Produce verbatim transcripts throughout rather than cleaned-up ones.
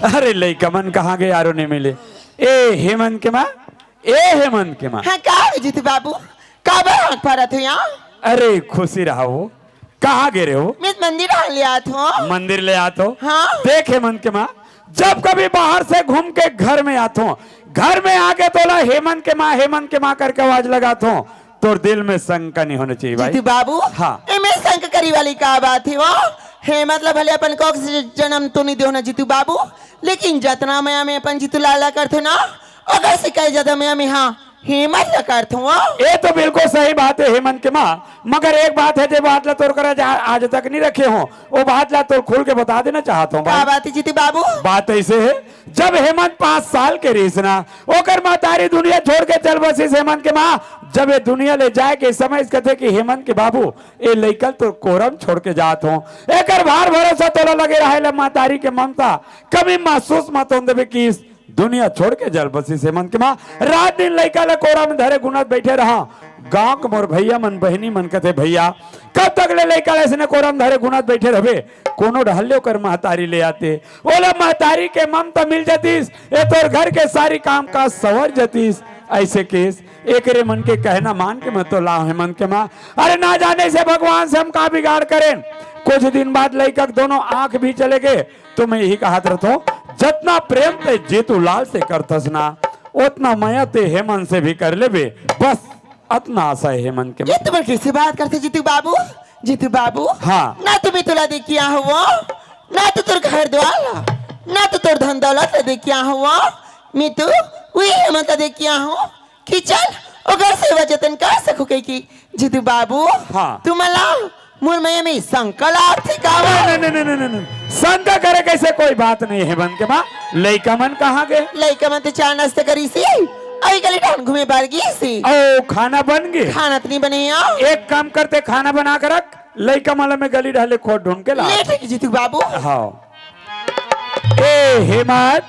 अरे लइका मन कहाँ गे यारो, नहीं मिले। ए हेमंत के माँ, ए हेमंत के माँ। हाँ, का हो जीतू बाबू? काबर आँख फारत हो यहाँ? अरे खुशी रहा हो, कहाँ गे रहे हो? मैं मंदिर ले आत हो। मंदिर ले आत हो? हाँ। देख हेमंत के माँ, जब कभी बाहर से घूम के घर में आत हो, घर में आके तोला हेमंत के माँ, हेमंत के माँ करके आवाज लगात हो, तोर दिल में शंका नहीं होना चाहिए भाई। जीतू बाबू, हाँ। एमे शंका करी वाली का बात है वो? हे मतलब भले अपन कोख से जन्म तो नहीं देहो ना जीतू बाबू, लेकिन जतना मया में अपन जीतू लाल ला करथो ना, ओकर से कई ज्यादा मया में हाँ हेमंत ला करथो वो। ये तो बिल्कुल सही बात है हेमंत के माँ, मगर एक बात है, जे बात ला तोर करा जा-, आज तक नहीं रखे हो, वो बात ला तोर खुल के बता देना चाहत हो का भाई। बात है जीतू बाबू? बात ऐसे है, जब हेमंत पाँच साल के रहिस ना, ओकर महतारी दुनिया छोड़ के चल बसिस हेमंत के माँ। जब ये दुनिया ले जाए के समय इस कथे कि हेमंत के बाबू, ए लइका ल तोर कोरम छोड़ के जात हो, एकर भार भरोसा तोला लगे रहे ले महतारी के ममता कभी महसूस मत होन देबे किस। दुनिया छोड़ के चल बसिस हेमंत के माँ। रात दिन लइका ल कोरा में धरे गुनत बैठे रहा। गांव के मोर भैया मन, बहिनी मन कथे, भैया, कब तक ले लइका ल अइसने कोरा में धरे गुनत बैठे रहबे? कोनो डहर ले ओकर महतारी ले आते, ओला महतारी के ममता मिल जतिस, ए तोर घर के सारी काम काज सवर जतिस। ऐसे केस एकरे मन के कहना मान के मैं तो लाव हेमंत के माँ। अरे ना जाने से भगवान से हम का बिगाड़ करें। कुछ दिन बाद लइका के दोनों आंख भी चले गए, तो मैं यही कहत रहतो, जतना प्रेम ते जीतू लाल से करथस ना, ओतना मया ते हेमंत से भी कर लेबे। बस अतना आशा है हेमंत के। ये तुमन कैसे बात करथे जीतू बाबू? जीतू बाबू, हाँ। ना तो मैं तोला देख के आए हवं, ना तो तोर घर द्वार ला, ना तो तोर धन दौलत ला देख के आए हवं। मैं तो उही हेमंत ला देख के आए हवं कि चल ओकर सेवा जतन कर सकहूं कहिके। जीतू बाबू, हाँ। तुमन ला मोर मया में शंका लागथे का? नहीं, नहीं, नहीं, नहीं, नहीं, नहीं। शंका करे कैसे कोई बात नहीं हेमंत के माँ। लइका मन कहाँ गे? लइका मन तो चाय नाश्ता करिस हे, अउ गली डहन घूमे बर गिस हे। ओ, खाना बन गे? खाना तो नहीं बने हे। एक काम करते, खाना बना के रख, लइका मन ला मैं गली डहर ले खोज ढूंढ के ला। ले ठीक जीतू बाबू। हाँ। ए हेमंत,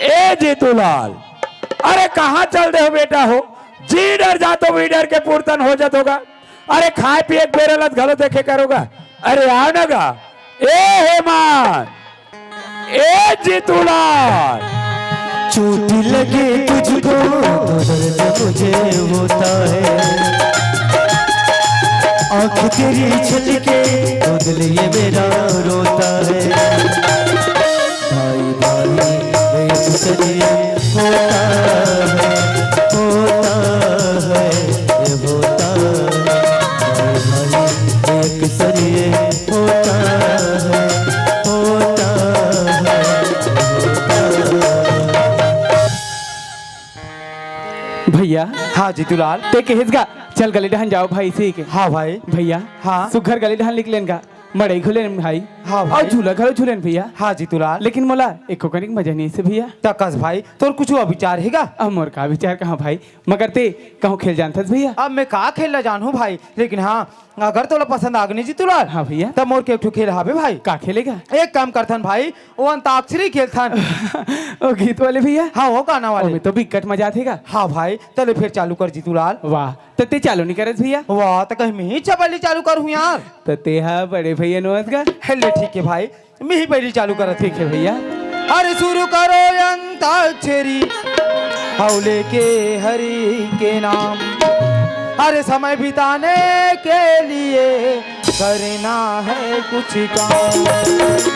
ए जीतूलाल, अरे कहाँ चल दे हो बेटा हो? जी डर जातो, वी डर के पुरतन हो जातो गा। अरे खाए पिए के बेरा लत घलो देखे करो गा। अरे आओ ना गा। ए हेमंत, ए जीतूलाल। चोट लगे तुझको तो दर्द मुझे होता है, आंख तेरी छलके तो दिल ये मेरा रोता है। भाई भाई में अक्सर ये होता है, होता है, ये होता है। भाई भाई में अक्सर ये होता है, होता है, ये होता है। भैया। हाँ जीतूलाल। ते कहेस गा, चल गली डहन जाओ भाई से के। हाँ भाई। भैया। हाँ। सुघर गली डहन निकलेन गा। मड़ई घुलेन भाई। हाँ भाई। अउ झूला घलो झुलेन भैया। हाँ जीतूलाल। लेकिन मोला एको कनिक मजा नहीं से भैया। त कस भाई, तोर कुछ विचार हे गा? अब मोर का विचार कहाँ भाई, मगर ते कहूँ खेल जानथस भैया? अब मैं का खेल ला जानहूँ भाई, लेकिन हाँ, अगर तोला पसंद आगे नहीं जीतूलाल, हाँ भैया। तब मोर के एक ठो खेल हावे भाई। का खेले गा? एक काम करथन भाई, वो अंताक्षरी खेलथन। ओ गीत वाले भैया? हाँ, वो गाना वाले। ओमे तो बिकट मजा आथे गा। हाँ भाई, चलो फिर चालू कर जीतूलाल। वाह, त ते चालू नहीं करस भैया? वाह, त कहीं मैं ही चबली चालू करूँ यार। त ते हा बड़े भैया नोहस गा। हे ले ठीक है भाई, मैं ही पहली चालू करत हूँ। ठीक है भैया। अरे शुरू करो अंताक्षरी, हौले के हरि के नाम। अरे समय बिताने के लिए करना है कुछ काम।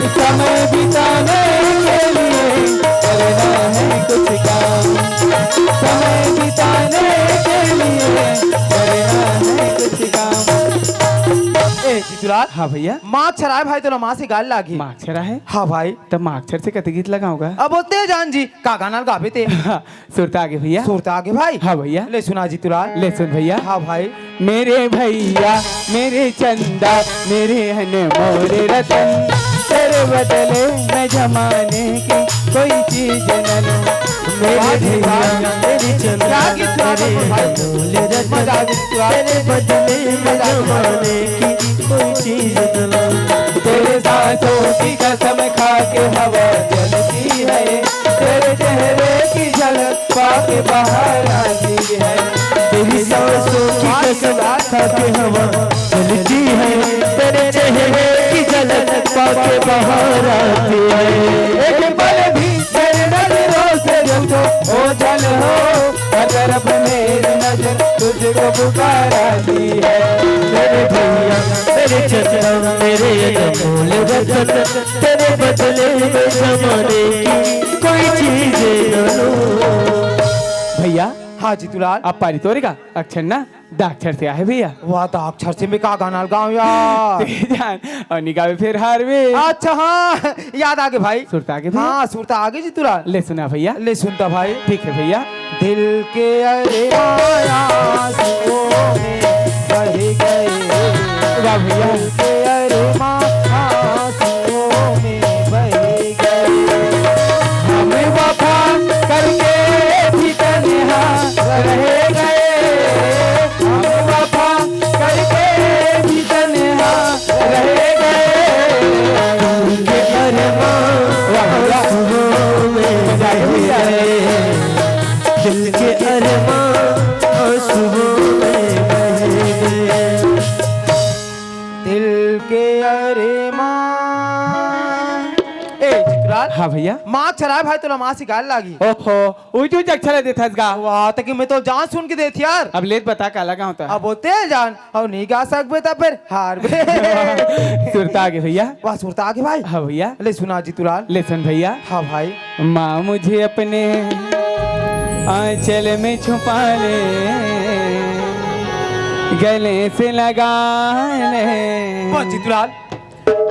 समय बिताने के लिए करना है कुछ काम। समय बिताने के लिए करना है कुछ काम। ए जीतूलाल। हाँ भैया। मास्क हराए भाई, तोला मास्क गाल लागी। मास्क हराए? हाँ भाई। तब मास्क से कते गीत लगाओगा? अब बोलते जान जी, का गाना गाबे ते? सुरता आगे भैया। सुरता आगे भाई। हाँ भैया। ले सुना जीतूलाल। ले सुन भैया। हाँ भाई। मेरे भैया, मेरे चंदा, मेरे अनमोल रतन, तेरे बदले मैं जमाने की कोई चीज न लूं। मेरे वाह जी, वाह। भैया, मेरे चंदा, क्या गीत सुना था मेरे भाई? अनमोल रतन, मजा आ गया। तेरे बदले मैं जमाने की कोई चीज न लूं। तेरे सांसों की कसम खा के हवा चलती है, तेरे चेहरे की झलक पाके बाहर आती है। तेरी सांसों की कसम खा के हवा चलती है, तेरे चेहरे की झलक पाके बाहर आती है। एक को पुकारा दी है। मेरे भैया, मेरे चंदन, मेरे अनमोल रतन, तेरे बदले में जमाने की कोई चीज ना लूं। भैया, हाँ जीतूलाल। अब पारी तोरेगा अक्षर ना दाक्षर से आहे भैया। वाह, दाक्षर से मैं का गाना गाऊं यार? ते जान, अउ निगावे फेर हारवे। अच्छा, हाँ, याद आगे भाई। सुरता आगे भैया। हाँ, सुरता आगे जीतूलाल। ले सुना भैया। ले सुनता भाई। ठीक है भैया। दिल के अरे माया आंसुओं में बह गए। वाह भैया। दिल के अरे माया आंसुओं में बह गए। हम वफा करके भी तन्हा रह गए। हम वफा करके भी तन्हा रह गए। दिल के अरमां आंसुओं में बह गए। दिल के अरमां आंसुओं में बह गए। दिल के अरमां। ए, जीतूलाल। हाँ भैया। माँ चलाए भाई, तोला माँ सिखाए लागी। ओहो, उई तू जग चला देथस गा। वाह, तकी मैं तो जान सुन के देत यार। अब लेत बता काला गाँव त। अब बोलते जान, अउ नहीं गा सकबे त फेर हारबे। सुरता आगे भैया। वाह, सुरता आगे भाई। हाँ भैया। ले सुना जीतूलाल। ले सुन भैया। हाँ भाई। माँ मुझे अपने आंचल में छुपा ले, गले से लगा ले। वाह जीतूलाल,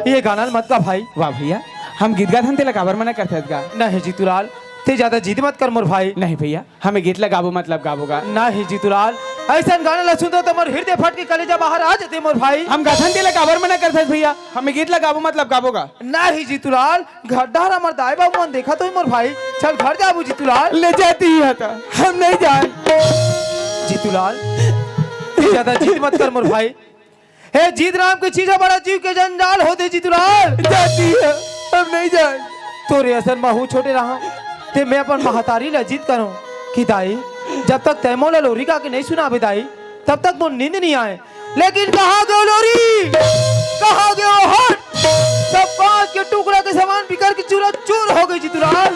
ये गाना ल मत गा भाई। वाह भैया, हम गीत गाथन तेला काबर मना करथस गा? नहीं जीतूलाल, ते ज्यादा जिद मत कर मोर भाई। नहीं भैया, हमें गीत ला गाबो मतलब गाबो गा। नहीं जीतूलाल, अइसन गाना ला सुनथों त मोर हृदय फट के कलेजा बाहर आ जाथे मोर भाई। हम गाथन तेला काबर मना करथस भैया, हमें गीत ला गाबो मतलब गाबो गा। नहीं जीतूलाल, घर डहर हमर दाई बाबू मन देखत होही मोर भाई। चल घर जाबो जीतूलाल। ले जाती है त हम नहीं जान। जीतूलाल, ते ज्यादा जिद मत कर मोर भाई। हे जीत नाम के चीज ह बड़ा जीव के जंजाल होथे जीतूलाल। जाती है, हम नहीं जान। तोरे असन महू छोटे रहंव, ते मैं अपन महतारी ला जिद करंव कि दाई, जब तक तैं मोला लोरी गा के नहीं सुनाबे दाई, तब तक मोर नींद नहीं आए। लेकिन कहाँ गयो लोरी? कहाँ गयो हट? सब कांच के टुकड़ा के समान बिखर के चूरा चूर हो गई जीतूलाल।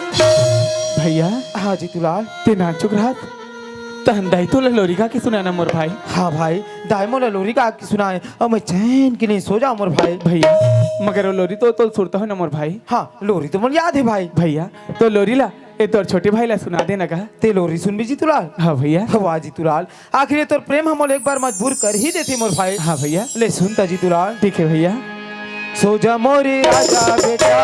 भैया। हाँ जीतूलाल। ते नानचुक रहत तहन दाई तोला लोरी गा के सुनाना मोर भाई। हाँ भाई, दाई मोला लोरी गा के सुनाए, अउ मैं चैन के नहीं सो जांव मोर भाई। भैया, मगर वो लोरी तो तोल सुरता हो ना मोर भाई। हाँ, लोरी तो मोला याद हे भाई। भैया, तो लोरी ला ए तोर छोटे भाई ला सुना देना का। ते लोरी सुनबे जीतूलाल? हाँ भैया। वाह जीतूलाल, आखिर ये तोर प्रेम ह मोला एक बार मजबूर कर ही देथे मोर भाई। हाँ भैया। ले सुन त जीतूलाल। ठीक है भैया। सो जा मोरे राजा बेटा,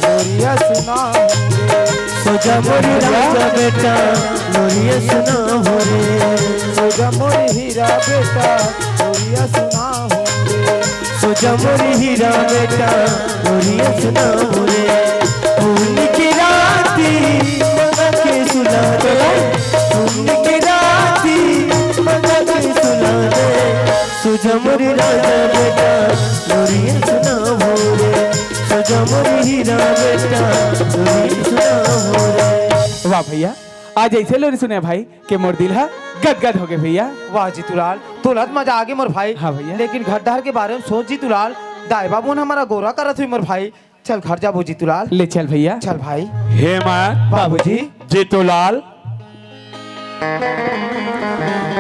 लोरिया सुनाहूं रे। सो जा मोरे राजा बेटा, लोरिया सुनाहूं रे। सो जा मोरे हीरा बेटा, लोरिया सुनाहूं रे। सो जा मोरे हीरा बेटा, लोरिया सुनाहूं रे। पुन्नी के राती मंगा के सुला दे, पुन्नी के राती मंगा के सुला दे। सो जा मोरे राजा बेटा, लोरिया सुनाहूं रे। सो जा मोरे हीरा बेटा, लोरिया सुनाहूं रे। वाह भैया, आज ऐसे लोरी सुने भाई कि मोर दिल ह गदगद हो गए भैया। वाह जीतूलाल, तोला त मजा आगे मोर भाई। हाँ भैया। लेकिन घर डहर के बारे में सोच जीतूलाल, दाई बाबू मन हमर अगोरा करत होही मोर भाई। चल घर जाबो जीतूलाल। ले चल भैया। चल भाई। हे माँ। बाबूजी। जीतूलाल।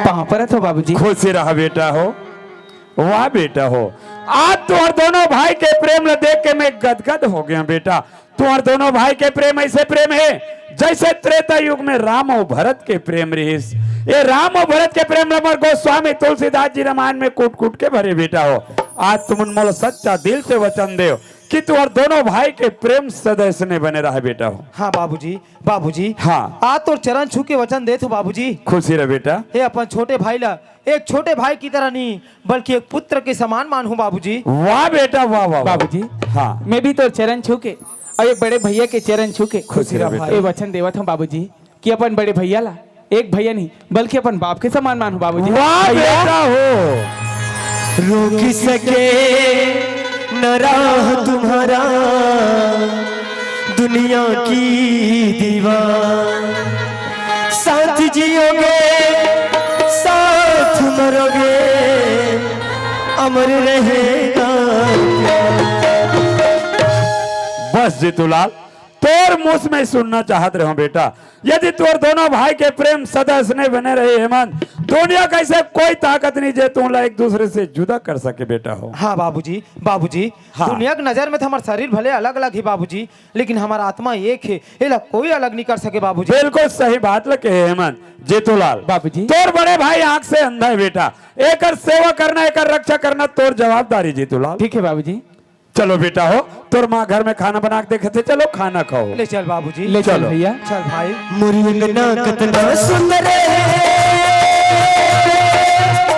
पाँव परत हों बाबूजी। खुश रह बेटा हो। वाह बेटा हो, आज तुंहर दोनों भाई के प्रेम ल देख के मैं गदगद हो गेंव बेटा। तुंहर दोनों भाई के प्रेम ऐसे प्रेम हे जैसे त्रेता युग में राम अउ भरत के प्रेम रिहिस। ये राम अउ भरत के प्रेम ल मोर गोस्वामी तुलसीदास जी रामायण में कूट कूट के भरे बेटा हो। आज तुमन मोला सच्चा दिल से वचन देव कि तुंहर दोनों भाई के प्रेम सदा ऐसने बने रहे बेटा हो। हाँ बाबूजी, बाबूजी। हाँ। आज तोर चरण छू के वचन देत हों बाबूजी। खुशी रह बेटा। हे अपन छोटे भाई ला एक छोटे भाई की तरह नहीं, बल्कि एक पुत्र के समान मानहूं बाबूजी। वाह बेटा, वाह, वाह, वाह। बाबूजी, हाँ। मैं भी तोर चरण छू के अउ एक बड़े भैया के चरण छू के खुशी रह बेटा। ये वचन देवत हों बाबूजी कि अपन बड़े भैया ला एक भैया नहीं, बल्कि अपन बाप के समान मानहूं बाबूजी। वाह भैया। बेटा हो। रोक सके न राह तुम्हारा दुनिया की दीवार। साथ जियोगे, साथ मरोगे, अमर रहेगा। बस जीतूलाल, तोर मुंह से मैं सुनना चाहत रहे हूँ बेटा, यदि तोर दोनों भाई के प्रेम सदा स्नेह बने रहे हेमंत, दुनिया कैसे कोई ताकत नहीं जे तुम ला एक दूसरे से जुदा कर सके बेटा हो। हाँ बाबूजी, बाबूजी, हाँ। दुनिया के नजर में तो हमार शरीर भले अलग अलग ही बाबूजी, लेकिन हमार आत्मा एक है, एला कोई अलग नहीं कर सके बाबूजी। बिल्कुल सही बात ल कहे हेमंत। जीतूलाल, बाबूजी। तोर बड़े भाई आंख से अंधा है बेटा, एकर सेवा करना, एकर रक्षा करना तोर जवाबदारी जीतूलाल। ठीक है बाबूजी। चलो बेटा हो, तोर माँ घर में खाना बना के देखे थे, चलो खाना खाओ। ले चल बाबूजी। ले चल चलो। भैया। चल भाई। मोर अंगना कतना सुंदर है,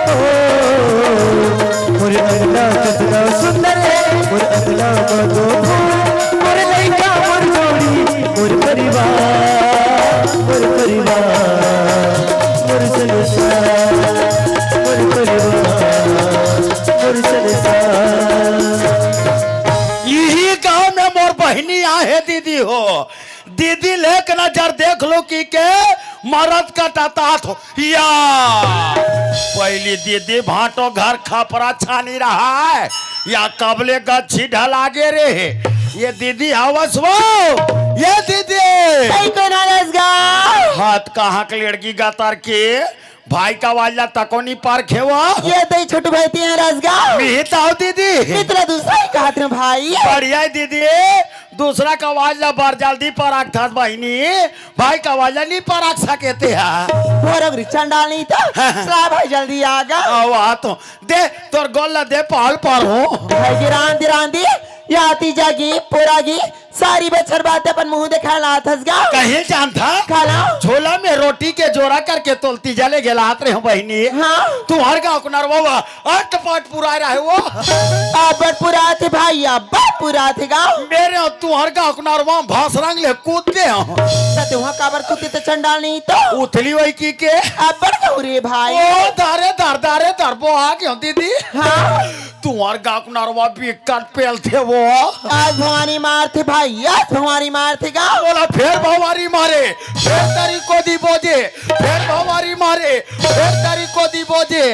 ओ, मोर अंगना कतना सुंदर है, मोर अंगना में दो फूल, मोर लइका, मोर जोड़ी, मोर परिवार, मोर परिवार, मोर संसार, मोर परिवार, मोर संसार। यही गांव में मोर बहिनी आहे दीदी हो। दीदी लेक नजर देख लो कि के मरद कटातात हो। या पहली दीदी भांटो घर खपरा छानी रहा है, या कबले गच्छी ढला गे रे। ये दीदी हवस वो, ये दीदी। कई कोन हरस गा? हाथ कहाँ के लड़की गतर के भाई का वाला तको नहीं परखे वो। ये दई छोटू भाई तिहे हरस गा। मिहित आओ दीदी। मित्र दूसरा ही कहत रहे भाई। बढ़िया है दीदी, दूसरा का वाला बार जल्दी परख था बहिनी, भाई का वाला नहीं परख सके ते हा। भोरगरी चंडाल नहीं तो। हाँ। चला भाई जल्दी आ गा। आओ आ तो दे तोर गोल ला दे पाल पर हो। भाई जी रांधी रांधी, या तीजा गी, पूरा गी, सारी बछर बात अपन मुंह देखाए ला आथस गा। कहीं जानता? खाला। झोला में रोटी के जोड़ा करके तोलती जले गेलात रहे हो बहिनी। हाँ। तुम्हार गाँव को नरवा अटपट पुराए रहे वो। अब्बड़ पुरात हे भाई, अब्बड़ पुरात हे गाँव। मेरे और तुम्हार गाँव को नरवा भसरंग ले कूद दे हो। त तुहा काबर कूदे त चंडाल नहीं तो। उथली वही की के। अब्बड़ कहू रे भाई। ओ दारे दर, दारे दर, वो आ गयो दीदी। हाँ। तुम्हार गाँव को नरवा बिकट पेलथे वो। आज भवानी मारथे भाई, आज भवानी मारथे गाँव। बोला फेर भवानी मारे, फेर तारी कोदी बोजे, फेर भवानी मारे, फेर तारी कोदी बोजे।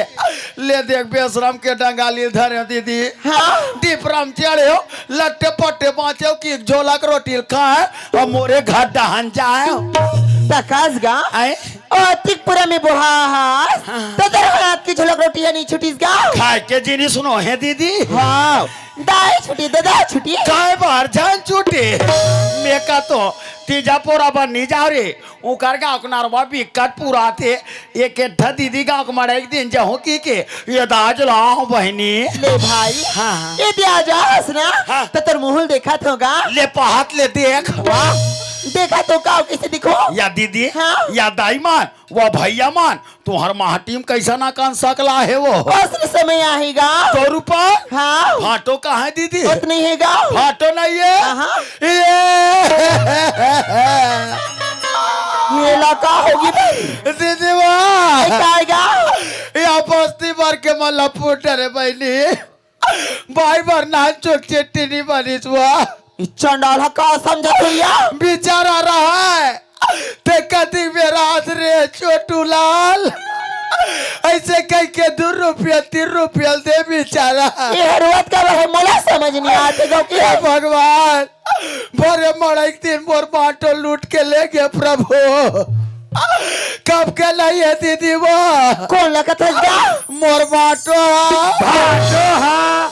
ले देख बेशरम के डंगाली धरे दीदी। हाँ। दीपराम चढ़े हो, लट्टे पट्टे बाँचे हो कि एक झोलक रोटी खाए और मोरे घर डहन जाए। तकास गा। आए? ओ, तिकपुरा में बोहा हास, हाँ। तो तेरे हाथ की झलक रोटी है नहीं छुटीस गा। खाए के जिनिस नो है दीदी। हाँ, दाई छुटी, दादा छुटी। काय बार जान छुटी। मैं का तो तीजा पोरा बन नहीं जाओ रे। उकर गाँव को नरवा बिकट पुरात हे। एक एठा दीदी गाँव को मड़ा एक दिन जाहूँ की के, ये दाज लाओ बहिनी। ले भाई, हाँ, हाँ। ये दिया जास ना, हाँ। तो तोर मुहुल देखत होगा। ले पहात ले देख। वाह, देखा तो का कैसे दिखो। या दीदी, हाँ। या दाई मान, वो भैया मान, तुम्हार माटी में कैसा ना कान सकला है वो। कौन समय आएगा? दो रुपये? हाँ। भाटो कहाँ है दीदी? उतनी है गाँव। भाटो नहीं है? हाँ। ये ये ला का होगी भाई? दीदी वाह। ये का आएगा? या बस्ती भर के मला फूट रे बहिनी। भाई भर नान चोक चेट्टी नहीं बनिस वाह। ई चंडाल ह का समझत हुई या? बेचारा रहा है। ते कदी बेरात रे छोटू लाल, ऐसे कह के दो रुपया, तीन रुपया दे बेचारा। ये हरुआत का है, मोला समझ नहीं आते क्योंकि हे भगवान, भरे मड़ई के दिन मोर बाटो लूट के ले गए प्रभु। कब के नहीं है दीदी वो? कौन लगत है जा? मोर बाटो। बाटो हा।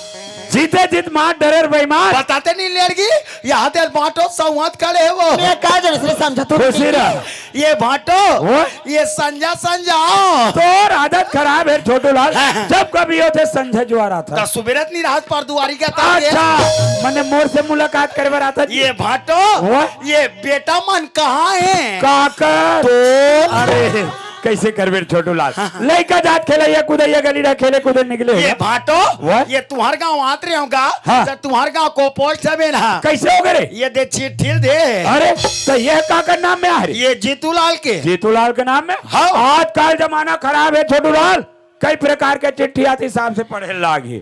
जीते जीत मार डरेर बेईमान। बताते नहीं लेड़गी, यहाँ तेल बाटो संवत खड़े है वो। मैं का जन से समझा तू खुशी रह। ये बाटो, वो? ये संजा संजा। तोर आदत खराब है छोटू लाल। हाँ, हाँ। जब कभी होते संझा जुआर आता। तो सुबेरत नहीं रात पर दुआरी का तार ये। अच्छा, मने मोर से मुलाकात करे बर आता। ये भाटो, वो? ये बेटा मन कहाँ है? काकर। तो? अरे, कैसे करबे छोटू लाल? हाँ, हाँ। लइका जात खेलैया कूदैया गली रह खेले कूदे निकले ये हो। भाटो, वो? ये तुम्हार गाँव आत रहे होगा, हाँ। तो तुम्हार गाँव को पोस्ट हवे ना। कैसे हो गए रे? ये दे चिट्ठी दे। अरे, तो ये काकर नाम में आ रही? ये जीतू लाल के। जीतू लाल के नाम में? हाँ। आजकल जमाना खराब है छोटू लाल, कई प्रकार के चिट्ठी आती हिसाब से पढ़े लागी।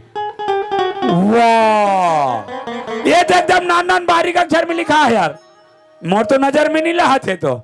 वाह, ये तो एकदम नान नान बारीक अक्षर में लिखा है यार, मोर तो नजर में नहीं लहा थे तो।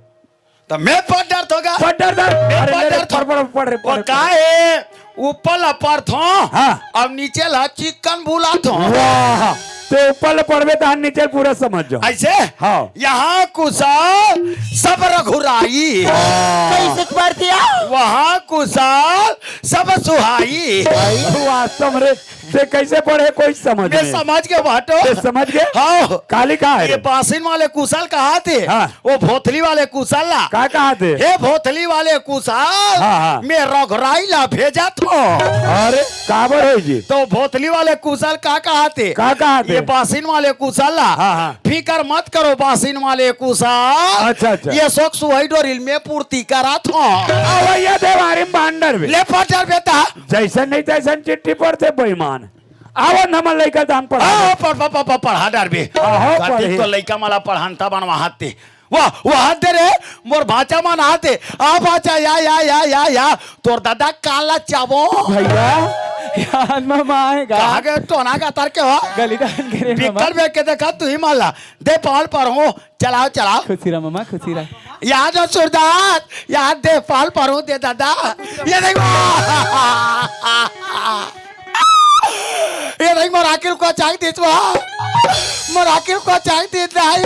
तो मैं पढ़ डर तो गा। पढ़ डर डर। मैं अरे पढ़ ले रे, डर तो। पढ़, पढ़, पढ़ रे, वो पढ़, का पढ़। है, ऊपर ला पढ़ थो, हाँ। अब नीचे ला चिकन भूला थो। वाह, ते ऊपर ले पढ़बे तहन नीचे ले पूरा समझ जाओ। ऐसे? हाँ। यहाँ कुशल सब रघुराई। हाँ। कैसे पढ़ दिया? वहाँ कुशल सब सुहाई। भाई, वास्तव में रे, ते कैसे पढ़े कोई समझ मैं नहीं। समझ के बाटो। ते समझ के? हाँ। काली का है ये रे? बासिन वाले कुशल कहा थे? हाँ। वो भोथली वाले कुशल ला। का कहा थे? हे भोथली वाले कुशल, हाँ, हाँ। मैं रघुराई ला भेजा थो। अरे, काबर हो जी? तो भोथली वाले कुशल का कहा थे? का कहा थे? ये बासिन वाले कुशल ला। हाँ, हाँ। फिकर मत करो बासिन वाले कुशल। अच्छा, अच्छा। ये सोक सुहई डोरिल में पूर्ति करा थो। अवैया देवारी बांडर बे। ले पटर बेटा। जैसन नहीं तैसन चिट्ठी पढ़ते बेईमान। आवन हमर लइका दान पढ़ा आओ, दे। पढ़, पढ़, पढ़, पढ़, पढ़ा डारबे। आहो, कति पढ़ी। तो लइका मला पढ़ानता बनवा हाथे। वाह, वाह, दे रे, मोर भाचा मन आते। आ भाचा, या, या, या, या, या। तोर दादा काला चाबो। भैया, यार मामा आएगा। कहाँ गए टोना का तर के हो? गली दान करे मामा। बिकल में के देखा तू ही माला। दे पाल पर हूँ। चलाओ, चलाओ। खुशी रहा मामा, खुशी रहा। याद हो सूरदास, याद दे, पाल परू दे दादा। ये देखो, ये देख, मोर आकिल को चाक दीस बा, मोर आकिल को चाक दीस दाई,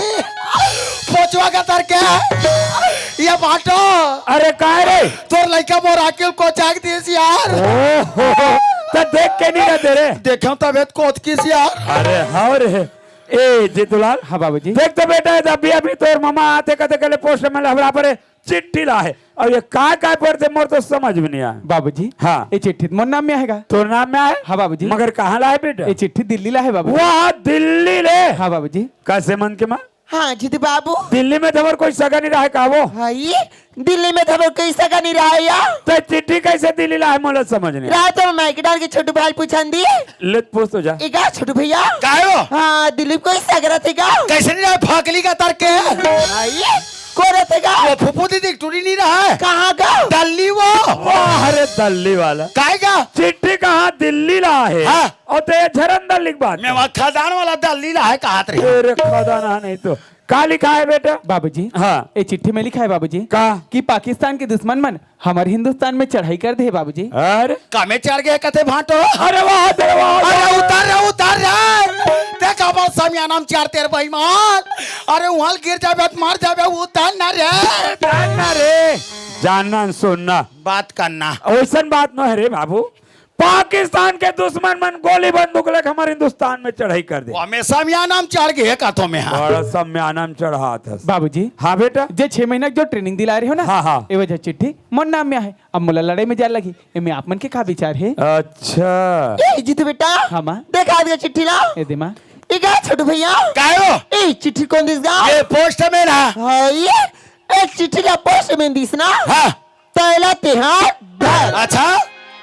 पोचवा का तर के, ये बाटो। अरे काय रे? तोर लइका मोर आकिल को चाक दीस यार। ओहो, त देख के नहीं रहते रे। देखे तबे त कोत किस यार। अरे हाँ रे। ए, जीतूलाल। हाँ, बाबूजी। देख तो बेटा, ये अभी, अभी तोर मामा आते कहते कहले पोस्ट में लहबरा पर चिट्ठी ला है। और ये काय, काय पढ़ते, मोर तो समझ में नहीं आया। बाबूजी, हाँ। ये चिट्ठी मोर नाम में आएगा। तोर नाम में आए? हाँ, बाबूजी। मगर कहाँ ला है बेटा? ये चिट्ठी दिल्ली ला है, बाबूजी। वाह, दिल्ली ले। हाँ, बाबूजी। कैसे मन के माँ? हाँ, जीतू बाबू। दिल्ली में तो हमर कोई सगा नहीं रहा है का वो? हाँ, ये दिल्ली में तो हमर कोई सगा नहीं रहा है यार। तो चिट्ठी कैसे दिल्ली ला है, मोला समझ नहीं। रात में माइक डाल के छोटू भाई पूछन दी। ले, पूछ तो जा। इका छोटू भैया। काहे हो? हाँ, दिल्ली में कोई सगा रहा थे का? कैसे नहीं रहा है? फाकली का तर के। हाँ, ये को रहा थे का? वो फूफू दीदी की टूरी नहीं रहा है? कहाँ का? दल्ली वो। वाह, अरे दल्ली वाला। काहे का? चिट्ठी कहाँ दिल्ली ला है? हाँ। और ते झरन दल्ली की बात। मैं वहाँ खदान वाला दल्ली ला है कहा थे। तेरे खदान नहीं तो। का लिखा है बेटा? बाबूजी, हाँ। ये चिट्ठी में लिखा है बाबूजी, का? कि पाकिस्तान के दुश्मन मन हमर हिंदुस्तान में चढ़ाई कर दे बाबूजी। अरे? का में चढ़ गए कथे भांटो? अरे वाह, अरे वाह, अरे वाह। उतार रे, उतार रे। देख अब समियाना में चढ़ते रे बेईमान। अरे वहां गिर जाबे त मर जाबे, उतार ना रे। उतार ना रे। जानना सुनना। बात करना। ओइसन बात न है रे बाबू। पाकिस्तान के दुश्मन मन गोली बंदूक लेके हमर हिंदुस्तान में चढ़ाई कर दे। वो हमें समियाना में चढ़ गए का तो में हाँ। बड़ा समियाना में चढ़ात हस। बाबूजी। हाँ बेटा। जे छह महीना के जो ट्रेनिंग दिला रहे हो ना, हाँ, हाँ। ए वजह चिट्ठी मोर नाम में आहे। अब मोला लड़ाई में जाए लगी। एमे आप मन के का विचार है? अच्छा। ए जीतू बेटा। हाँ माँ। देखा दिया चिट्ठी ला। ए दे माँ। इका छोटू भैया। कायो? ए चिट्ठी कौन दिस गा? ये पोस्ट में ना। हाँ ये। ए चिट्ठी ला पोस्ट में दिस ना। हाँ। तैला तिहार धर। अच्छा।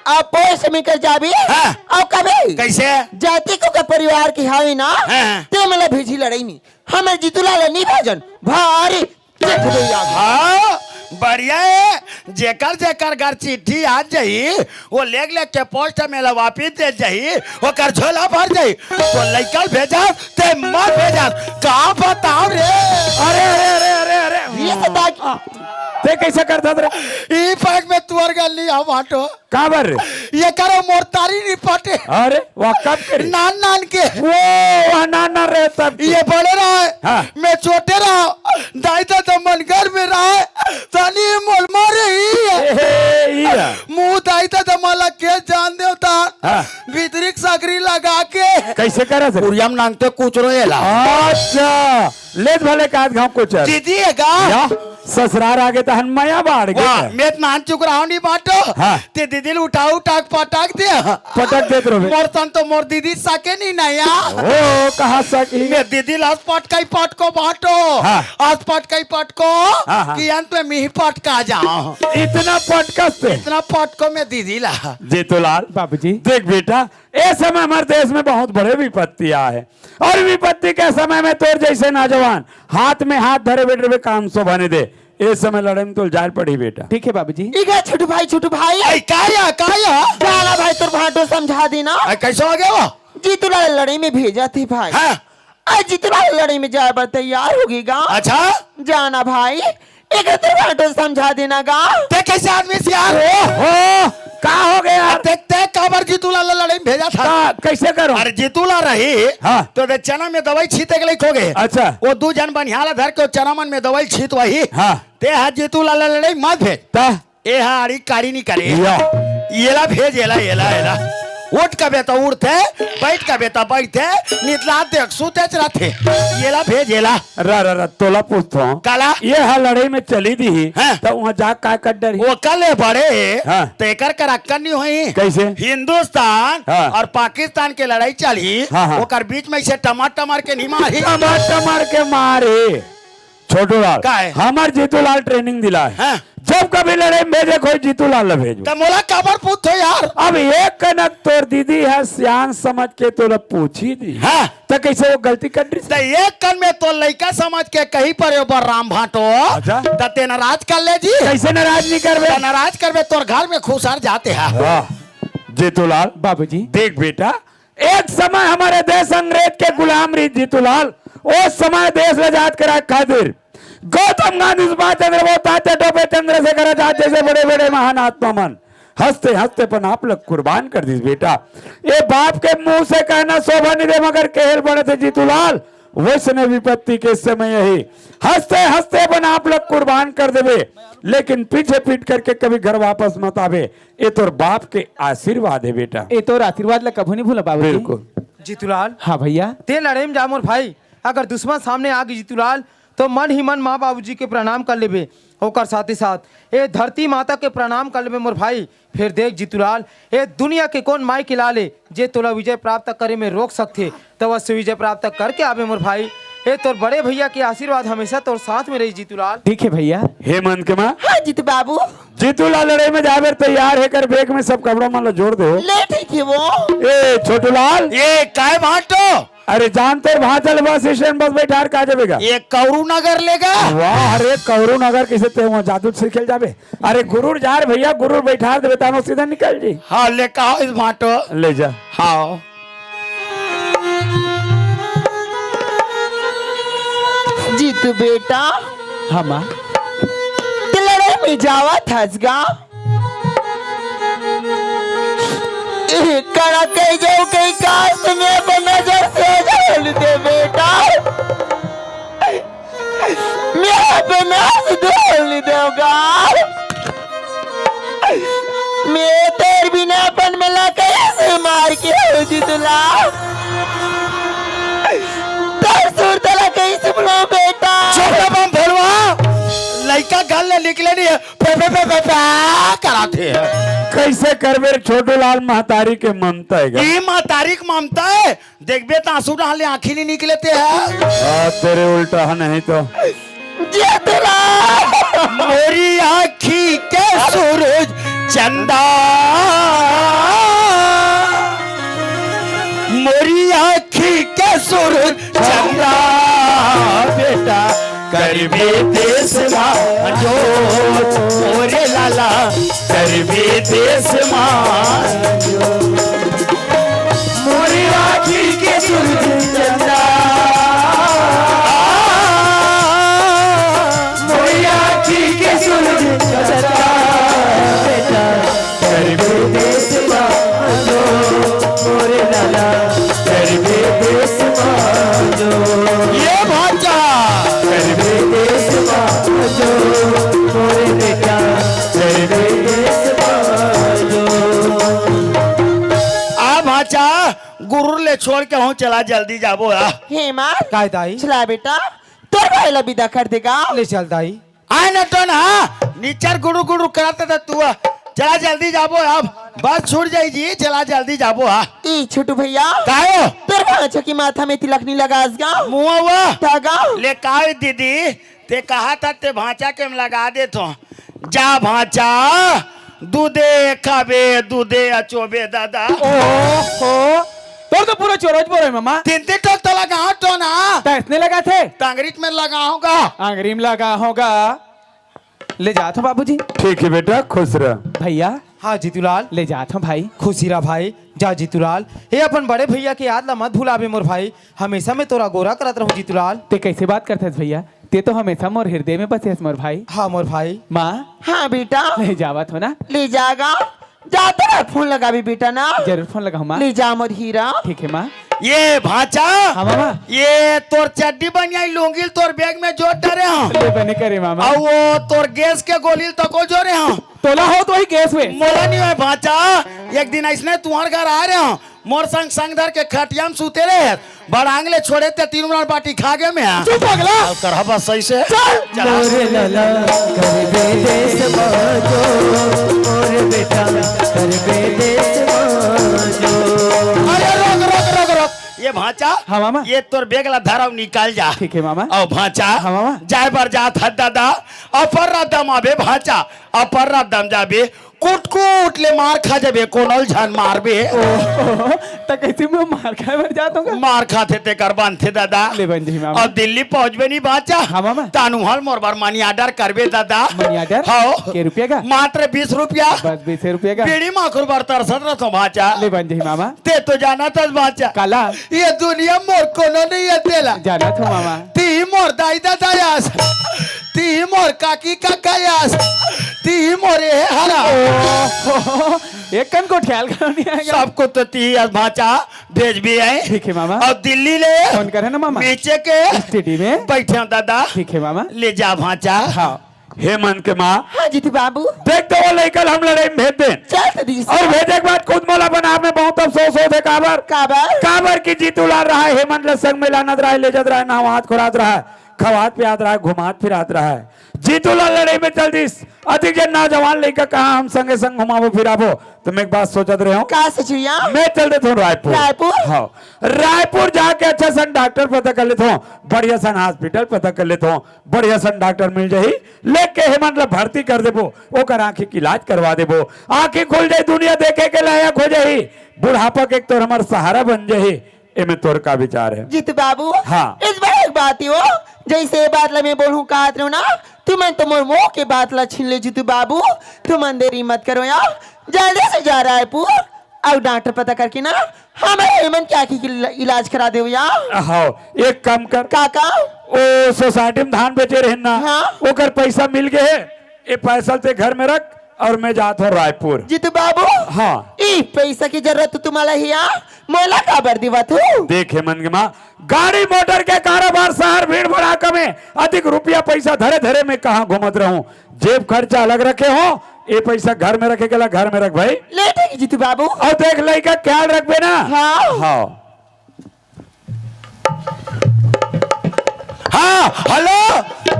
अब पोस्ट में कर जाबी। हाँ। अब कभी कैसे? जाति को का परिवार की हावी ना। हाँ। ते मला भेजी लड़ाई में। हमें जीतूलाल नहीं भेजन। भारी चिट्ठ भैया। हाँ, बढ़िया है। जेकर जेकर घर चिट्ठी आ जाई, वो लेग लेग के पोस्ट में ला वापिस दे जाई, ओकर झोला भर जाई। तो लइका भेजा, ते मत भेजा। का बताओ रे? अरे, अरे, अरे, अरे, अरे। ये सता की ते कैसे करता रे? ई पैक में तुअर गल नहीं हम आटो। काबर? ये करो मोर तारी नहीं पटे। अरे, वह कब करी? नान नान के। वो, वह नान नान रहे तब की। ये बड़े रहा। हाँ। मैं छोटे रहा। दाई दादा मन घर में रहा। तनी मोल मारे ही। ए, हे, ई है। मुंह दाई दादा मला के जान देवता। हाँ। भीतरी सागरी लगा के। कैसे करा सर? उरियम नांगते कुचरो एला। अच्छा। लेत भले कात घाव कुचर। दीदी है गा? या, ससुरार आगे तहन मया बाढ़ गे। वाह, मैं त नान चुक रहा हूँ नहीं बाटो। हाँ। ते दीदी ल उठा उठा के पटक दे। पटक देत रहो। मोर तन तो मोर दीदी सके नहीं ना या। ओ, कहाँ सकी? मैं दीदी ल आज पटकाई पटको बाटो। हाँ। आज पटकाई पटको। हाँ, हाँ। कि अंत में मिही पटका जाओ। इतना पटकस ते? इतना पटको मैं दीदी ला। जीतूलाल। बाबूजी। देख बेटा, ए समय हमारे देश में बहुत बड़े विपत्ति आए हैं। और विपत्ति के समय में तोर जैसे नौजवान हाथ में हाथ धरे बैठे हुए काम शोभा नहीं दे। ए समय लड़ाई में तो जाए पड़ी बेटा। ठीक है बाबूजी। इका छोटू भाई, छोटू भाई। ए, काया, काया? जाना भाई, तोर भांटो समझा देना। ए, कैसे हो गया वो? जीतूलाल लड़ाई में भेजा थे भाई। हाँ। ए, जीतूलाल लड़ाई में जाए बर तैयार होगी गा। अच्छा। जाना भाई, एक तोर भांटो समझा देना गा। ते कैसे आदमी से यार? ओहो, का हो गया? अब देखते हैं काबर जीतू लाल ला लड़ई में भेजा था। का, कैसे करो? अरे जीतू लाल रही, हाँ। तो दे चना में दवाई छीते के लइक हो गए। अच्छा। वो दू झन बनिहार ला धर के वो चना मन में दवाई छीत वही। हाँ। ते हा जीतू लाल ला लड़ई मत भेज। ता? ए हा आड़ी काड़ी नहीं करे। या। येला भेज, येला, येला, येला। उठ कबे तो उठते, बैठ कबे तो बैठते, नितला देख सुतेच रहते। येला भेज, येला। रा, रा, रा, तोला पूछथों। काला? ये हा लड़ई में चली दी ही, हाँ। तो वहाँ जा का कर डरही? वो कल बड़े, हाँ। तेकर कर अक्कल नहीं होई। कैसे? हिंदुस्तान हाँ। और पाकिस्तान के लड़ई चलही, हाँ, हाँ। ओकर बीच में इसे टमार टमार के नहीं मारी। टमार टमार के मारी। छोटू लाल, का है? हमर जीतू लाल training दिला है। हाँ। जब कभी लड़ई में भेजे कोई जीतू लाल ला भेजो। त मोला काबर पूछथो यार? अब एक कनक तोर दीदी है, सियान समझ के तोला पूछी दी। हाँ। त कैसे वो गलती कर दी? त एक कन में तोर लइका समझ के कही पर यो बर राम भांटो। अच्छा। त ते नाराज कर ले जी। कैसे नाराज नहीं करबे? त नाराज करबे, तोर घर में खुसर जाते हैं। वाह। जीतू लाल। बाबूजी। देख बेटा, एक समय हमर देश अंग्रेज के गुलाम रही जीतू लाल, ओ समय देश ल आजाद कराए खातिर गौतम गांधी, सुभाष चंद्र बोस, तात्या टोपे, चंद्रशेखर आजाद जैसे बड़े-बड़े महान आत्मा मन हंसते-हंसते अपन आप ल कुर्बान कर दिस बेटा। ए बाप के मुंह से कहना शोभा नहीं दे, मगर केहेल बड़े थे जीतू लाल, वैसने विपत्ति के समय ही हंसते-हंसते अपन आप ल कुर्बान कर देबे, लेकिन पीछे पीट करके कभी घर वापस मत आबे। ए तोर बाप के आशीर्वाद है बेटा। ए तोर आशीर्वाद ला कभू नहीं भूला बाबूजी। बिल्कुल। जीतूलाल। हाँ भैया। ते लड़े में जा मोर भाई, अगर दुश्मन सामने आ गई जीतूलाल, तो मन ही मन माँ बाबूजी के प्रणाम कर लेबे, ओकर साथ ही साथ ए धरती माता के प्रणाम कर लेबे मोर भाई। फिर देख जीतूलाल, ए दुनिया के कौन माई के लाल ए, जे तोला विजय प्राप्त करे में रोक सकथे, तो अवश्य विजय प्राप्त करके आबे मोर भाई। ए तोर बड़े भैया के आशीर्वाद हमेशा तोर साथ में रही जीतूलाल। ठीक है भैया। हे मन के माँ। हाँ जीतू बाबू। जीतूलाल लड़ाई में जाए बर तैयार हे, कर बैग में सब कपड़ा मन ला जोड़ दे हो। ले ठीक है वो। ए छोटूलाल। ए काय भांटो? अरे जान तोर भांचा ल बस स्टैंड बस बैठार का जाबे गा? ये कौरू नगर लेगा। वाह, अरे कौरू नगर किसे ते वहाँ जादू सीखे ल जाबे? अरे गुरुर जा रे भैया, गुरुर बैठार देबे तानो सीधा निकल जी। हाँ, ले कहा इस भांटो। ले जा। हाँ। जीतू बेटा। हाँ माँ। ते लड़ाई में जावत हस गा? ए, कड़ा कही जाऊ कहीं काश में अपन नजर से ओझल दे बेटा। मैं अपन नाश धोल दूंगा। मैं तेरे बिना अपन मिला कैसे मार के हो जीतूलाल? तेरे सुरता ला कैसे भुलाऊं बेटा? चुप रे बम भोलवा, लइका गल ले निकले नहीं है, पे पे पे पे पे कराथे। कैसे करबे रे छोटूलाल, महतारी के ममता है गा? ई महतारी के ममता है, देखबे त आंसू डाले आंखी नहीं निकले ते है। हाँ, तेरे उल्टा है नहीं तो। जीतूलाल। मोरी आँखी के सूरज चंदा, मोरी आँखी के सूरज चंदा, बेटा करबे देश मा जो, मोरे लाला करबे देश मा जो। मोरी आँखी के सूरज चंदा, मोरी आँखी के सूरज चंदा, बेटा करबे देश मा जो, मोरे लाला करबे देश मा जो। ये भांचा। करबे देश मा जो, मोरे बेटा करबे देश मा जो। आ भांचा, गुरुर ले छोड़ के हूँ, चला जल्दी जाबो आ। हे माँ। काय दाई? चला बेटा, तोर भाई ला विदा कर देगा। ले चल दाई। आए ना तो ना, निचर गुरु गुरु कराते था तू। चला जल्दी जाबो अब, बस छूट जाई जी, चला जल्दी जाबो हा। ई छोटू भैया। कायो? तोर भांचा के माथा में तिलक नहीं लगास गा? मुआ हुआ। तागा? ले काय दीदी, ते कहा था ते भांचा के हम लगा देथो। जा भांचा, दूधे खाबे, दूधे अचोबे दादा। ओहो, तोर तो पूरा चोरोज बोरे मामा। तीन तीन ठोक तो लगाओ तो ना। तैसने लगा थे? तंगरीच में लगाओगा। आंगरी में लगा होगा। ले जात हो बाबूजी। ठीक है बेटा, खुश रह। भैया। हाँ जीतूलाल। ले जात हो भाई। खुशी रह भाई। जा जीतूलाल, हे अपन बड़े भैया के याद ला मत भुलाबे मोर भाई, हमेशा मैं तोर अगोरा करत रहूं जीतूलाल। ते कैसे बात करत हस भैया? ते तो हमेशा मोर हृदय में बसे हस मोर भाई। हाँ मोर भाई। माँ। हाँ बेटा। ले जावत हो ना? ले जागा। जाते रहे, फोन लगाबे बेटा ना। जरूर फोन लगाहूं माँ। ले जा मोर हीरा। ठीक हे माँ। ये भांचा, हाँ मामा। ये तोर चड्डी बनियाई लुंगी ल तोर बैग में जोर डरे हंव। ले बने करे मामा। अउ वो तोर गैस के गोली ल तको जोरे हंव। तोला हो तो ही गैस में। मोला नहीं होय भांचा, एक दिन अइसने तुंहर घर आय रहे हंव, मोर संग संग धर के खटिया में सुते रहे, बड़ांग ले छोड़े ते तीन उमरान बाटी खा गे मैं। चुप पगला। चल कर हवा सही से। चल। चल। मोरे लाला करबे देश मा जो, मोरे बेटा करबे देश मा जो। अरे रोक, रोक, रोक, रोक। ये भांचा, हाँ, मामा। ये तोर बैग ला धर अउ निकल जा। ठीक हे, मामा। अउ भांचा, हाँ, मामा। जाय बर जात हस दादा, अपर रद्दा म आबे भांचा, अपर रद्दा म जाबे, कुट कुट ले मार खा जाबे, कोनो ल झन मारबे। ओहो, त कइसे मैं मार खाय बर जात हंव गा? मार खाथे तेकर बनथे दादा। ले बन जही मामा। अउ दिल्ली पहुंचबे नहीं भांचा। हाँ मामा। तानु हल मोर बर मनी ऑर्डर करबे दादा। Money order? हाँ। के रुपया का? मात्र बीस रुपया। बस बीस रुपया का। बीड़ी माखुर बर तरसत रथंव भांचा। ले बन जही मामा। ते तो जानत हस भांचा। काला? ये दुनिया मोर कोनो नहीं हे तेला। जानत हंव मामा। ती मोर दाई ददा अस। ती मोर काकी काका अस। ती मोर ए हरा। ओहो, एक कन को ख्याल करो नहीं आएगा। सबको तो ती अस भांचा भेजबे हे। ठीक हे मामा। अउ दिल्ली ले फोन करे ना मामा। नीचे के स्टडी में। बइठे हंव दादा। ठीक हे मामा। ले जा भांचा। हाँ। हेमंत के माँ। हाँ जीतू बाबू। देख तो वो लइका ल हम लड़ई में भेज देन। चल तो दीस। अउ भेजे के बाद खुद मोला बनाब में बहुत अफसोस होथे। काबर? काबर? काबर कि जीतू लाल रहय, हेमंत ल संग में लानत रहय, लेजत रहय, नहवात खोरात रहय, खवात पियात रहय, घुमात फिरात रहय। जीतू लाल लड़ई में चल दीस। अतिक झन नौजवान लइका कहा हम संगे संग घुमाबो फिराबो। त मैं एक बात सोचत रहे हंव। का सोचहू? मैं चल देत हंव रायपुर। रायपुर? हाँ। रायपुर जाके अच्छा सन डॉक्टर पता कर लेत हंव, बढ़िया सन हॉस्पिटल पता कर लेत हंव, बढ़िया सन डॉक्टर मिल जाही, लेके हेमंत ला भर्ती कर देबो, ओकर आँखी के इलाज करवा देबो, आँखी खुल जाही, दुनिया देखे के लायक हो जाही, बुढ़ापा के एक तोर हमर सहारा बन जाही। एमे तोर का विचार हे? जीतू बाबू, हाँ। इस बार एक बात ही हो, जइसे ये बात ला मैं बोलहूँ कहत रहेंव ना, तुमन तो मोर मुँह के बात ला छीन ले जीतू बाबू, तुमन देरी मत करो यार, जल्दी से जा रायपुर अउ डॉक्टर पता करके ना हमर हेमंत के आँखी के इला-, इलाज करा देव यार। हाँ, एक काम कर। का काम? ओ सोसाइटी में धान बेचे रहेन ना, हाँ। ओकर पैसा मिल गे हे, ए पैसा ल ते घर में रख अउ मैं जात हंव रायपुर। जीतू बाबू, हाँ। ई पैसा के जरूरत तो तुम्हारा ही यार, मोला काबर दिवत हो? देख हेमंत के माँ, गाड़ी मोटर के कारोबार, शहर भीड़ भड़ाका में अधिक रुपया पैसा धरे धरे मैं कहाँ घूमत रहूं, जेब खर्चा अलग रखे हंव, ए पैसा घर में रखे के ला घर में रख भाई। ले ठीक हे जीतू बाबू। अउ देख लइका ख्याल रखबे ना। हाँ। हाँ। हाँ, हेलो।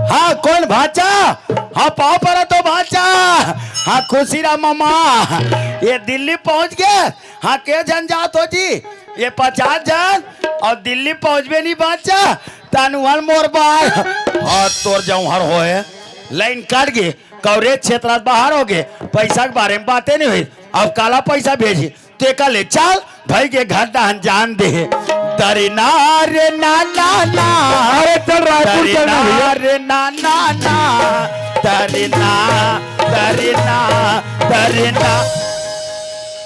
हाँ, कोन भांचा? हाँ, पाँव परत हंव भांचा। हाँ, खुशी रह मामा। ये दिल्ली पहुंच गे। हाँ, के झन जात हो जी? ये पचास झन। अउ दिल्ली पहुंचबे नहीं भांचा, तानु हल मोर बर। हाँ, तोर जौहर होय, लाइन कट गे, कवरेज क्षेत्र से बाहर हो गे, पैसा के बारे में बाते नहीं होइस। अब काला पैसा भेजी, तेकर ले चल, भाई के घर डहन जान दे। तरी ना रे ना ना ना। अरे चल रायपुर चल ना भैया। तरी ना रे ना ना ना। तरी ना, तरी ना, तरी ना।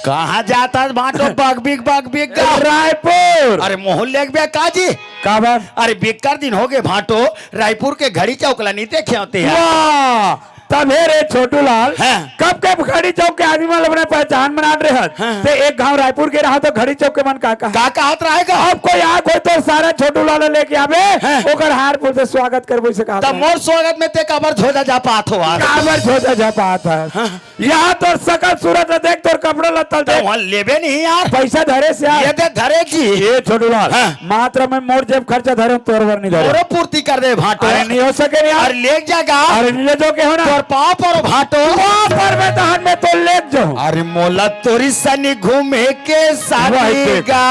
कहाँ जात हस भांटो बक बिक बक बिक गा? रायपुर। अरे मोहन लेगबे का जी? काबर? अरे बिक्कर दिन हो गे भांटो, रायपुर के घड़ी चौक ला नहीं देखे होते हैं। वाह! तभे रे छोटू लाल, हाँ। कब के घड़ी चौक के आदमी मन अपने पहचान बनात रहत। हाँ। ते एक घांव रायपुर गे रहा तो घड़ी चौक के मन का कहा? का कहत रहेगा? अब कोई आ कोई तो सारा छोटू लाल लेके आबे, हाँ। ओकर हार फूल से स्वागत करबो, इसे कहा तब था। मोर स्वागत में ते काबर झोझा झपात हो आज? काबर झोझा झपात हे? हाँ। यहाँ तोर सकल सूरत ला देख, तोर कपड़ा लत्ता ला तो देख। वहाँ लेबे नहीं यार। पैसा धरे हस यार। ये दे धरे जी। ये छोटू लाल, हाँ। मात्र मैं मोर जेब खर्चा धरे हंव, तोर बर नहीं धरे। मोरो पूर्ति कर दे भांटो। अरे नहीं हो सके नहीं यार। अरे लेग जा गा। अरे नहीं ले जाओ के हो ना। तोर पाँव पर भांटो। पाँव पर मैं तहन में तो लेग जाऊं। अरे मोला तोरी सनी घूमे के शादी गा।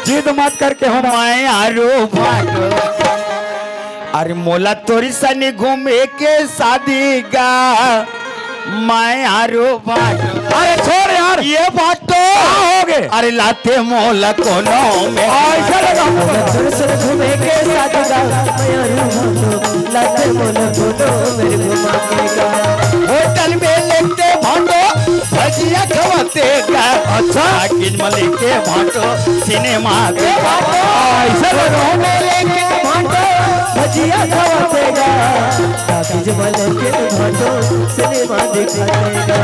जिद मत करके हो ना। मैं आरो भांटो। अरे मोला तोरी सनी घूमे के शादी गा। मैं आरो भांटो। अरे छोड़ यार। ये भांटो। का हो गे? अरे लाते मोला कोनो में। ऐसा लगा हमको। तोर सन घूमे के शादी गा। मैं आरो भांटो। लाते मोला कोनो में घुमा के गा। होटल में लेते भांटो, भजिया खवाते गा। अच्छा। किन मलिक के भांटो, सिनेमा देखा। ऐसा लगा। होटल में लेके भांटो, भजिया खवाते गा। किन मलिक के भांटो, सिनेमा देखा देगा।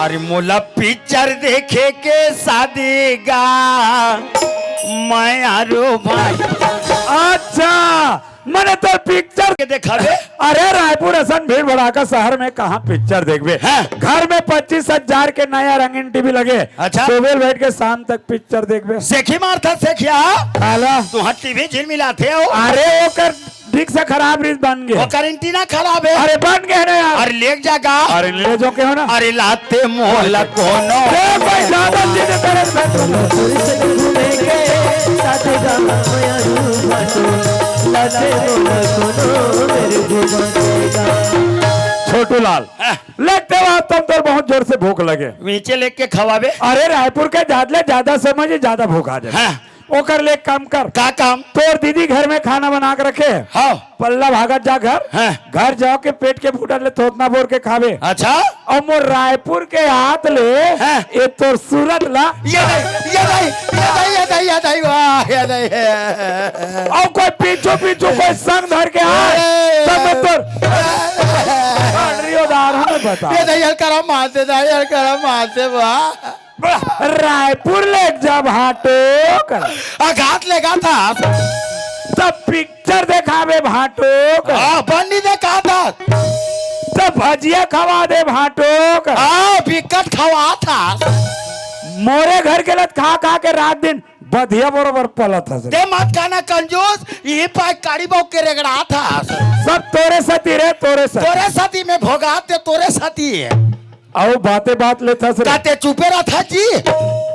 अरे मोला पिक्चर देखे के शादी गा, मैं अरु भाई। अच्छा, मने तोर पिक्चर के देखाबे। अरे, रायपुर असन भीड़ भड़ाका शहर में कहाँ पिक्चर देखबे? हाँ। घर में पच्चीस हजार के नया रंगीन टीवी लगे। अच्छा। सुबह बैठ के शाम तक पिक्चर देखबे। सेखी मारथा सेखिया। काला? तुहां टीवी झिलमिलाथे हो। अरे, ओकर ठीक से खराब रीत बन गे। ओकर एंटीना खराब हे। अरे बन गे ना यार। अरे लेग जा गा। अरे ले जो के हो ना। अरे लाते मोला कोनो। ए भाई, ज्यादा चीजें करे। छोटू लाल, हाँ। लगते बात तुम तो बहुत जोर से भूख लगे। नीचे लेके खवाबे। अरे रायपुर के जात ले ज्यादा समझ, ज्यादा भूख आ जाए। हाँ। ओकर ले एक काम कर। का काम? तोर दीदी घर में खाना बना के रखे। हाँ। पल्ला भागत जा घर। हाँ। घर जाओ के पेट के फूटत ले थोथना बोर के खावे। अच्छा। अउ मोर रायपुर के हाथ ले हाँ। ए तोर सूरत ला। ये नहीं, ये नहीं, ये नहीं, ये नहीं, ये नहीं, वाह, ये नहीं है। अउ कोई पीछू पीछू कोई संग धर के आए, अरे। तब मैं तोर कंडरी उदार हमें बता। ये नहीं, हल्का मार दे, नहीं, हल्का मार दे, वाह। रायपुर ले जा भाटो कर। आघात लेगा था। तब पिक्चर देखाबे भाटो कर। हाँ, बन्नी देखा था। तब भजिया खवा दे भाटो कर। हाँ, बिकट खवा था। मोरे घर के लत खा खा के रात दिन बधिया बरोबर पलत हस। ते मत खाना कंजूस, यही पाए काड़ी बाऊ के रेगड़ा था। सब तोरे सती रे, तोरे सती। तोरे सती में भोगाते, तोरे सती है। अउ बाते बात लेथस रे। काते चुपे रहा था जी।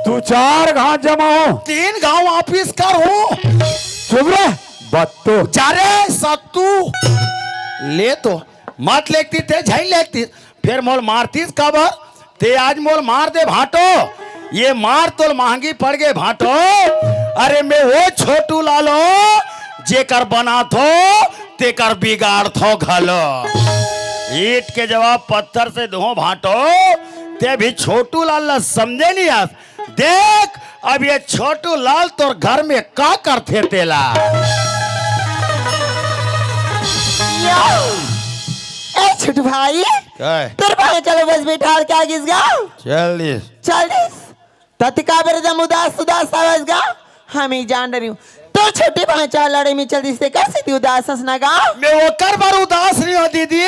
दू चार घाव जमा हो। तीन घाव वापिस कर हूँ। चुप रे, बत्तू। जा रे सत्तू। ले तो। मत लेती ते, झई लेती। फिर मोल मारतीस काबर? ते आज मोल मार दे भाटो। ये मार तोल महंगी पड़ गे भाटो। अरे मैं वो छोटू लालो, जेकर बनाथो, तेकर बिगाड़थो घलो। ईंट के जवाब पत्थर से दुहो भाटो, ते भी छोटू लाल ला समझे नहीं आस। देख, अब ये छोटू लाल तोर घर में का करथे तेला। ए छोटू भाई, काय? तोर भाई चलो बस बैठा और क्या किस गाँव? चल दिस। चल दिस। तति काबर एकदम उदास उदास आवाज गा? हम ही जान रही हूँ। तो छोटे भांचा लड़े में चल दिस, तेकर सेती उदास हस ना गा? मैं ओकर बर उदास नहीं हो दीदी,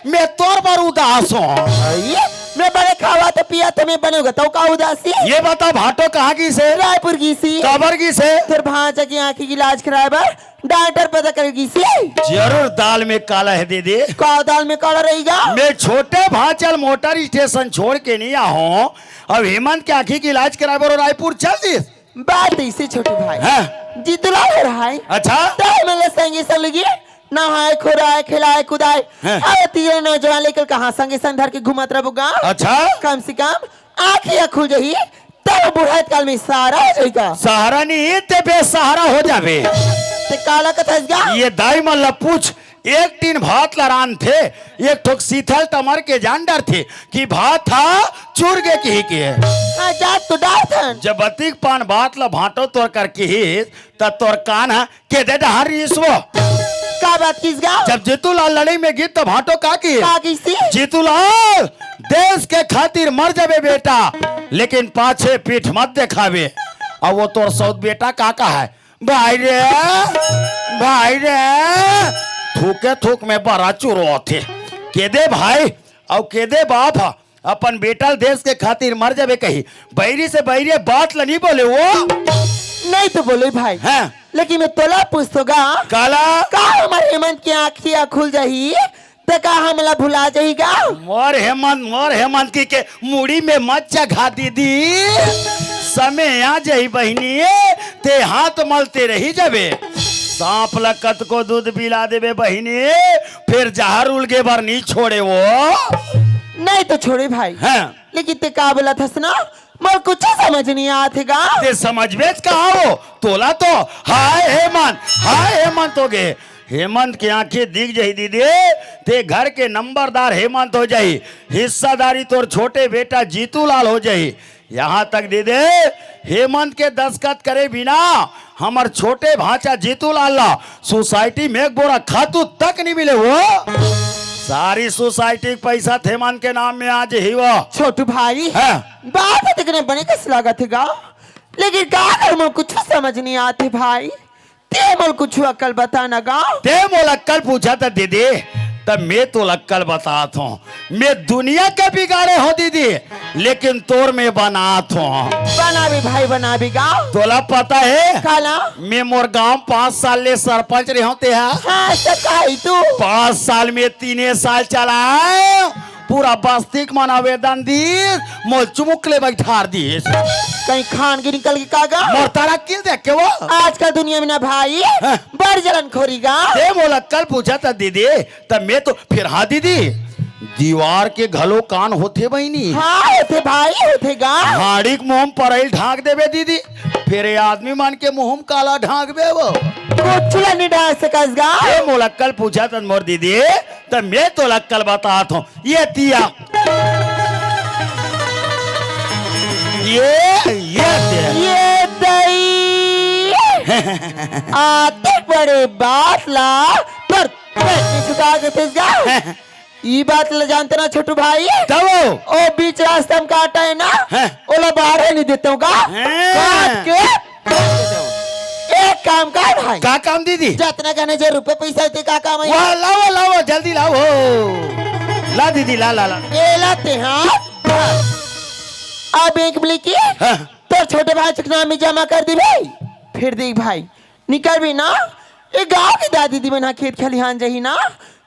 मैं तोर बर उदास हूँ। ये मैं बड़े खावा तो पिया तो मैं बने होगा, तो का उदासी? ये बता भाटो कहाँ गिसे? रायपुर गिसे। काबर गिसे? तोर भांचा की आँखी की इलाज कराए बर डॉक्टर पता करे गिसे। जरूर दाल में काला है दीदी। का दाल में काला रहेगा? मैं छोटे भांचा ल मोटर स्टेशन छोड़ के नहीं आ हूँ। अब हेमंत के आँखी के इलाज कराए बर रायपुर चल दिस। बात ऐसे छोटे भाई। हाँ। जीतूलाल हो रहा है। अच्छा। तय मतलब संगी संगी नहाए खुराए खिलाए कुदाए। हाँ। अब तीनों नौजवान लेकर कहाँ संगे संग धर के घूमत रहबो गा? अच्छा। कम से कम आँखी खुल जाही, तब बुढ़ाइत काल में सहारा हो जाएगा। सहारा नहीं, ते बेसहारा हो जाबे। ते काला कथस गा? ये दाई मन ला पूछ, एक टीन भात ला रांधथे, एक ठोक सीथल टमर के जान डरथे कि भात हा चुर गे किही के। हाँ, जात तो डारथन। जब बतिक पान बात ला भाटो तोर कर किहिस, त तोर कान हा केदे डहार रिहिस वो। का बात किस गा? जब जीतूलाल लड़ई में गिस त भाटो का किहिस? का किसी? जीतूलाल, देश के खातिर मर जाबे बेटा, लेकिन पाछे पीठ मत देखाबे। अब वो तोर सौत बेटा का कहा है? भाई रे, भाई रे, थूके थूक में बरा चुरो होथे। केदे भाई अउ केदे बाप ह अपन बेटा ल देश के खातिर मर जाबे कही, बैरी से बैरी बात ल नहीं बोले वो। नहीं तो बोले भाई। हाँ। लेकिन मैं तोला पूछतो गा। काला? का हमर हेमंत के आँखिया खुल जाही? ते का हमला भुला जाही गा? मोर हेमंत, मोर हेमंत की के मुड़ी में मत चघा दीदी। समय आ जाही बहिनी, ते हाथ मलते रही जाबे। सांप ला कतको दूध पिला देबे बहिनी, फिर जहर उलगे बर नहीं छोड़े वो। नहीं तो छोड़े भाई। हाँ। लेकिन ते का बोलत हस ना, मोर कुछ समझ नहीं आत हे गा। ते समझबेच का हो? तोला तो हाय हेमंत, हाय हेमंत हो गे। हेमंत के आंखें दिख जाही दीदी, ते घर के नंबरदार हेमंत हो जाही, हिस्सादारी तोर छोटे बेटा जीतू लाल हो जाही। यहाँ तक दीदी, हेमंत के दस्तखत करे बिना हमर छोटे भांचा जीतू लाल ला सोसाइटी में एक बोरा खातू तक नहीं मिले हो। सारी सोसाइटी के पैसा ते मन के नाम में आज ही वो। छोटू भाई, हाँ। बात तो देखने बने कस लागत हे गा, लेकिन का कर मोर कुछ समझ नहीं आते भाई। ते मोल कुछ अकल बता ना गा। ते मोल अक्कल पूछा था दीदी, तब मैं तो अक्कल बतात हूँ। मैं दुनिया के बिगाड़े हो दीदी, लेकिन तोर में बनात हूँ। बनाबी भाई, बनाबी गा। तोला पता है, काला? मैं मोर गांव पाँच साल ले सरपंच रहे होते हैं। हाँ, सकाई तू। पाँच साल में तीने साल चलाए, पूरा बस्ती के मन आवेदन दीस, मोल चुमुक ले बैठार दीस। कहीं खान के निकल के का गा? मोर तरक्की देख के वो। आजकल दुनिया में ना भाई, हाँ। बड़ जलन खोरी गा। ते मोल अक्कल पूछा था दीदी, तब मैं तो फिर हाँ दीदी, दीवार के घलो कान होथे बहिनी। हाँ, होथे भाई, होथे गा। हाड़ी के मुंह में परैल ढांक देबे दीदी, फिर ये आदमी मन के मुंह में काला ढांकबे वो। कुछ ला नहीं ढांक सकस गा। ए मोला कल पूछा तन मोर दीदी, त मैं तो ला कल बतात हूँ। ये दिया, ये, ये दिया। ये दई। आते बड़े बात ला, पर पेट में छुटा के फिस गा। ई बात ल जानते ना छोटू भाई? तब? ओ बीच रास्ता में काटा है ना, हैं। ओला बाहर नहीं देते हूँ का? हैं। काट के एक काम कर भाई। का काम दीदी? जितना कहने जो रुपये पैसा होते का काम है? वाह, लाओ, लाओ, जल्दी लाओ। ला दीदी, ला, ला, ला। ये लाते हैं। आ बैंक में लेके हाँ। तोर छोटे भाई के नाम में जमा कर दी भाई। फिर देख भाई, निकल भी ना, ये गांव के दादी दी मन हा खेत खलिहान जही ना,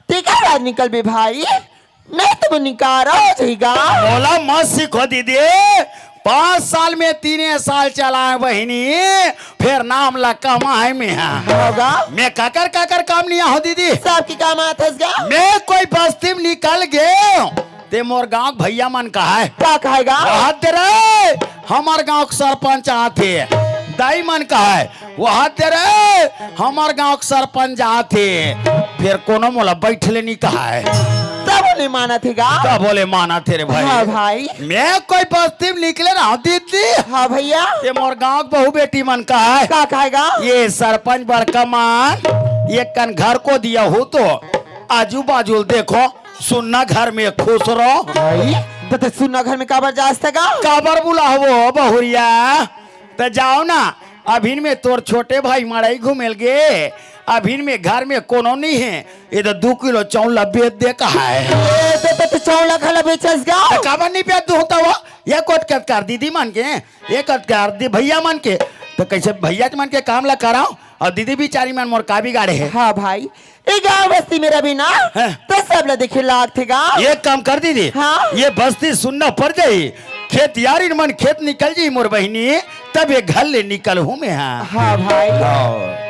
तेकर बाद निकल बे भाई, नहीं तो निकारा हो जाएगा। मोला मत सिखो दीदी, पाँच साल में तीने साल चलाए बहिनी, फिर नाम ला कमाए में हा। होगा। मैं काकर काकर काम नहीं हो दीदी। सबकी काम आथस गा। मैं कोई बस्ती में निकल गए, ते मोर गांव के भैया मन कहा है। का कहेगा? वहां तेरे हमर गांव के सरपंच आथे, दाई मन कहा है। वहां तेरे हमर गांव के सरपंच आथे, फिर कोनो मोला बैठले नहीं कहा है। तब बोले माना थे गा। तब बोले माना थे रे भाई। हाँ भाई। मैं कोई बस्ती में निकले रहा हूँ दीदी। हाँ भैया। ये मोर गांव के बहू बेटी मन कहा है। का कहेगा? ये सरपंच बड़का मान, ये कन घर को दिया हो तो आजू बाजू देखो, सुन्ना घर में खुश रहो। भाई, त ते सुन्ना घर में काबर जास त गा? काबर बुलाहबो बहुरिया? त जाओ ना, अभिन में तोर छोटे भाई मड़ई घूमेल गे, अभिन में घर में कोनो नहीं है, ये तो दू किलो चौला बेच दे कहा है। ए, त ते चौला घला बेचस गा? त काबर नहीं बेच दूँ त वो? ये कोट कतकार दीदी मन के, ये कतकार दी भैया मन के, त कैसे भैया मन के काम ला कराओ? और दीदी बिचारी मन मोर का बिगाड़े है? हाँ भाई, ए गांव बस्ती में रबी ना, हाँ। तो सब ला देखे लाग थे गांव। एक काम कर दीदी, हाँ। ये बस्ती सुन्ना पड़ जाई, खेत यारी मन खेत निकल जाई मोर बहिनी, तब ये घर ले निकल हूँ मैं। हाँ। हाँ भाई। हाँ।